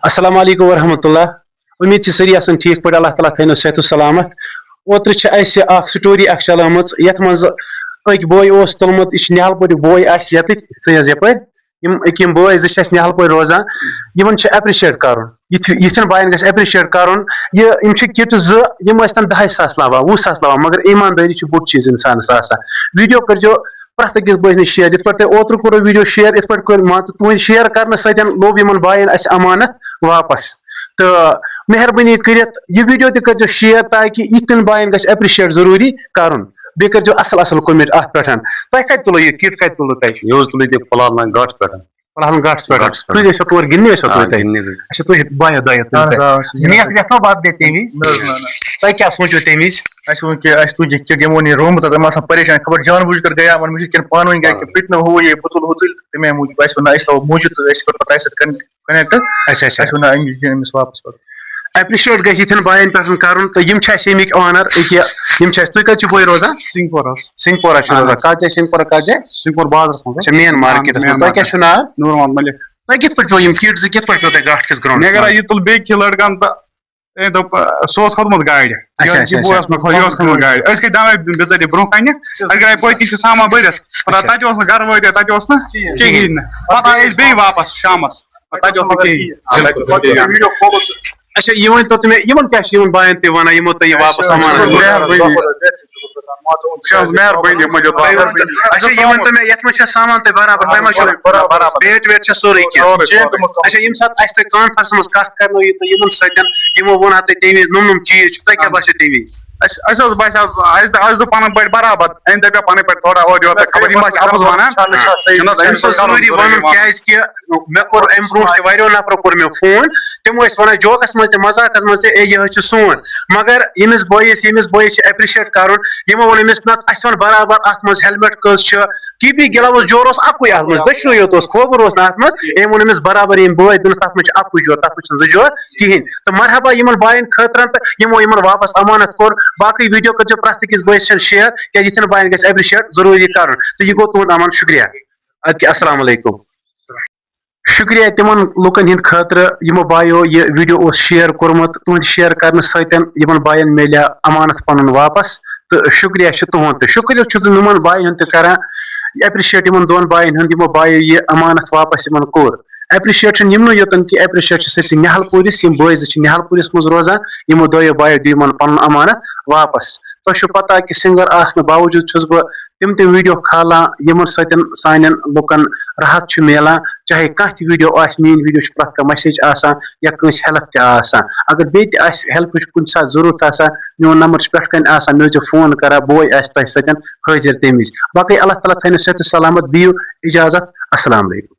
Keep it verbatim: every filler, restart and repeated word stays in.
السلام علیکم ورحمۃ اللہ۔ امید چھِ سٲری آسان ٹھیٖک پٲٹھۍ، اللہ تعالیٰ تھٲینو صحت و سلامت۔ اوترٕ چھِ اَسہِ اکھ story اکھ چلٲمٕژ، یَتھ منٛز أکۍ بوے اوس تُلمُت، یہِ چھُ نِہال پورِ بوے اَسہِ ییٚتِتھ، ژٕے حظ یَپٲرۍ۔ یِم أکۍ یِم بٲے زٕ چھِ اَسہِ نِہال پورِ روزان، یِمن چھُ appreciate کَرُن، یِتھ یِتھٮ۪ن باین گژھِ appreciate کَرُن۔ یہِ یِم چھِ کِٹہٕ زٕ، یِم ٲسۍ تَن دَہَے ساس لاوان، وُہ ساس لاوان، مگر ایٖماندٲری چھِ بوٚڑ چیٖز اِنسانَس آسان۔ video کٔرۍزیو پرٛٮ۪تھ أکِس بٲے سٕنٛز share، یِتھ پٲٹھۍ تۄہہِ اوترٕ کوٚروٕ video share، یِتھ پٲٹھۍ کٔر، مان ژٕ، تُہٕنٛدِ share کرنہٕ سۭتۍ لوٚب یِمن باین اَسہِ امانت واپس۔ تہٕ مہربٲنی کٔرِتھ یہِ video تہِ کٔرۍزیو share، تاکہِ یِتھٮ۪ن باین گژھِ appreciate ضروٗری کرُن۔ بیٚیہِ کٔرۍزیو اصل اصل comment اَتھ پٮ۪ٹھ۔ تۄہہِ کتہِ تُلوٕ یہِ کِٹ، کتہِ تُلوٕ تۄہہِ؟ یہِ حظ تُلوٕ یہِ پلان گاٹس پٮ۪ٹھ۔ پلان گاٹس پٮ۪ٹھ۔ گاٹس پٮ۪ٹھ۔ تُہۍ ٲسِو تور گِنٛدنہِ ٲسوا آ، تُہۍ تتہِ؟ گِنٛدنہِ ٲسۍ أسۍ۔ اچھا، تُہۍ بایو دۄیو تُہۍ اہن حظ، تتہِ۔ آ، أسۍ چھِ گِنٛدان۔ میتھ ویتھ ما وۄپدے تمہِ وِزِ؟ نہ حظ، نہ، نہ۔ تۄہہِ کیٛاہ سوٗنٛچوٕ تمہِ وِزِ؟ اَسہِ ووٚن کہِ اَسہِ تُج یہِ کِٹ، یِمو ووٚن یہِ روومُت، تَتھ منٛز آسان پریشان، خبر جان بوٗجھ کٔر گٔیا یِمَن مُشِتھ کِنہٕ پانہٕ ؤنۍ گٔے کہِ پِٹنہٕ ہُہ یہِ بُتُل ہُتُل، تَمے موٗجوٗب اَسہِ ووٚن نہ أسۍ تھاوو موٗجوٗد تہٕ أسۍ کَرو پَتہٕ تۄہہِ سۭتۍ کَن-، connect۔ اچھا، اچھا۔ اَسہِ ووٚن نہ أمِس دِیِن أمِس واپَس پَتہٕ۔ appreciate گژھِ یِتھٮ۪ن باین پٮ۪ٹھ کَرُن، تہٕ یِم چھِ اَسہِ یَمِکۍ owner، أکیٛاہ یِم چھِ اَسہِ، تُہۍ کَتہِ چھِو بٲے روزان؟ سِنٛگپورہ حظ۔ سِنٛگپورہ چھِو اہن روزان۔ حظ۔ کَتھ جایہِ سِنٛگپورہ کَتھ جایہِ؟ سِنٛگپور بازرَس منٛز حظ۔ اچھا، مین آ، مارکیٹَس مین منٛز۔ تۄہہِ کیٛاہ مارکیٹ۔ چھُو ناو؟ نوٗر محمد مٔلِک۔ تۄہہِ کِتھ پٲٹھۍ پیوٚو یِم کِٹ زٕ، کِتھ پٲٹھۍ پیوٚو تۄہہِ گاٹھ کِس گراوُنٛڈَس مےٚ کَرا منٛز؟ یہِ تُل بیٚیہِ کہِ لٔڑکَن تہٕ أمۍ دوٚپ، آ، سُہ اوس کھوٚتمُت گاڑِ۔ اچھا، یہِ اچھا، بوے اچھا۔ اوس مےٚ کھوٚت، یہِ اوس کھوٚتمُت گاڑِ۔ أسۍ گٔے دَوے بِزٲری برٛونٛہہ کَنہِ۔ اَسہِ گٔے پٔتۍ کِنۍ چھِ سامان بٔرِتھ۔ پَتہٕ اچھا۔ تَتہِ اوس نہٕ گَرٕ وٲتِتھ، تَتہِ اوس نہٕ کِہیٖنۍ۔ کِہیٖنۍ نہٕ۔ پَتہٕ آے أسۍ بیٚیہِ واپَس شامَس۔ پَتہٕ تَتہِ اوس نہٕ کِہیٖنۍ۔ بِلکُل۔ اچھا، یہِ ؤنۍ تو تُہۍ مےٚ، یِمَن کیٛاہ چھِ یِمَن باین تُہۍ وَنان، یِمو تۄہہِ یہِ واپَس اَمانَت کوٚر؟ مہربٲنی۔ یہِ چھِ حظ مہربٲنی یِمَن دیُت واپَس۔ اچھا، یہِ ؤنۍ تو مےٚ، یَتھ منٛز چھا سامان تۄہہِ برابر؟ تۄہہِ ما چھُو برابر، برابر۔ بیٹ ویٹ چھا سورُے کینٛہہ؟ سورُے، سورُے۔ اچھا، ییٚمہِ ساتہٕ اَسہِ تۄہہِ conference منٛز کَتھ کَرنٲو یہِ تہٕ یِمَن سۭتۍ، یِمو ووٚن اَتھ تۄہہِ تَمہِ وِزِ نوٚم نوٚم چیٖز چھِ، تۄہہِ کیٛاہ باسیو تَمہِ وِزِ؟ اَسہِ، اَسہِ حظ باسیو، اَسہِ، اَسہِ دوٚپ پَنٕنۍ پٲٹھۍ برابر، أمۍ دَپیو پَنٕنۍ پٲٹھۍ تھوڑا اورٕ یورٕ، خبر یِم ما چھِ اَپُز وَنان۔ چھُنہٕ حظ أمِس اوس ضروٗری وَنُن، کیٛازِ کہِ مےٚ کوٚر اَمہِ برونٛٹھ تہِ واریاہو نفرو کوٚر مےٚ فون، تِم ٲسۍ وَنان جوکَس منٛز تہِ، مذاقَس منٛز تہِ، "اے، یہِ حظ چھُ سون۔" مگر ییٚمِس بٲیِس، ییٚمِس بٲیِس چھُ appreciate کَرُن، یِمو ووٚن أمِس، "نہ، اَسہِ وَن برابر اَتھ منٛز helmet کٔژ چھِ، کِپی گِلَوٕز جور اوس اَکُے اَتھ منٛز، دٔچھنُے یوت اوس، کھووُر اوس نہٕ اَتھ منٛز۔" أمۍ ووٚن أمِس برابر، ییٚمۍ بٲے دوٚپنَس، "تَتھ منٛز چھِ اَکُے جور، تَتھ منٛز چھِنہٕ زٕ جور کِہیٖنۍ۔" تہٕ مرحبا یِمَن بایَن خٲطرَن تہٕ یِمو یِمَن واپَس اَمانَت کوٚر۔ باقٕے video کٔرۍزیو پرٛٮ۪تھ أکِس بٲیِس سۭتۍ share، کیٛازِ یِتھٮ۪ن بایَن گژھِ appreciate ضروٗری کَرُن۔ تہٕ یہِ گوٚو تُہُنٛد اَمان، شُکریہ۔ اَدٕ کیٛاہ، السلام علیکم۔ شُکریہ تِمَن لُکَن ہِنٛدِ خٲطرٕ یِمو بایو یہِ video اوس share کوٚرمُت۔ تُہٕنٛدِ share کرنہٕ سۭتۍ یِمَن بایَن میلیو اَمانَت پَنُن واپَس، تہٕ شُکریہ چھُ تُہُنٛد تہِ۔ شُکریہ چھُس بہٕ یِمَن بایَن ہُنٛد تہِ کران، appreciate یِمَن دۄن بایَن ہُنٛد، یِمو بایو یہِ اَمانَت واپَس یِمَن کوٚر۔ appreciate چھُنہٕ یِمنٕے یوتَن کینٛہہ، appreciate چھُ سٲرسٕے نِہال پوٗرِس، یِم بٲے زٕ چھِ نِہال پوٗرِس منٛز روزان، یِمو دۄیو بایو دیُت یِمَن پَنُن اَمانَت واپَس۔ تۄہہِ چھُو پَتہ کہِ singer آسنہٕ باوجوٗد چھُس بہٕ تِم تِم video کھالان، یِمن سۭتۍ سانٮ۪ن لُکن راحت چھُ میلان۔ چاہے کانٛہہ تہِ video آسہِ، میٲنۍ video چھِ پرٛٮ۪تھ کانٛہہ message آسان یا کٲنٛسہِ help تہِ آسان۔ اگر بیٚیہِ تہِ آسہِ helpٕچ کُنہِ ساتہٕ ضروٗرت آسان، میون number چھُ پٮ۪ٹھ کنہِ آسان، مےٚ ٲسۍزیو phone کران، بہٕ آسہٕ تۄہہِ سۭتۍ حٲضِر تَمہِ وِزِ۔ باقٕے اللہ تعالیٰ تھٲینو صحت و سلامت، بِہِو اجازت، السلام علیکم۔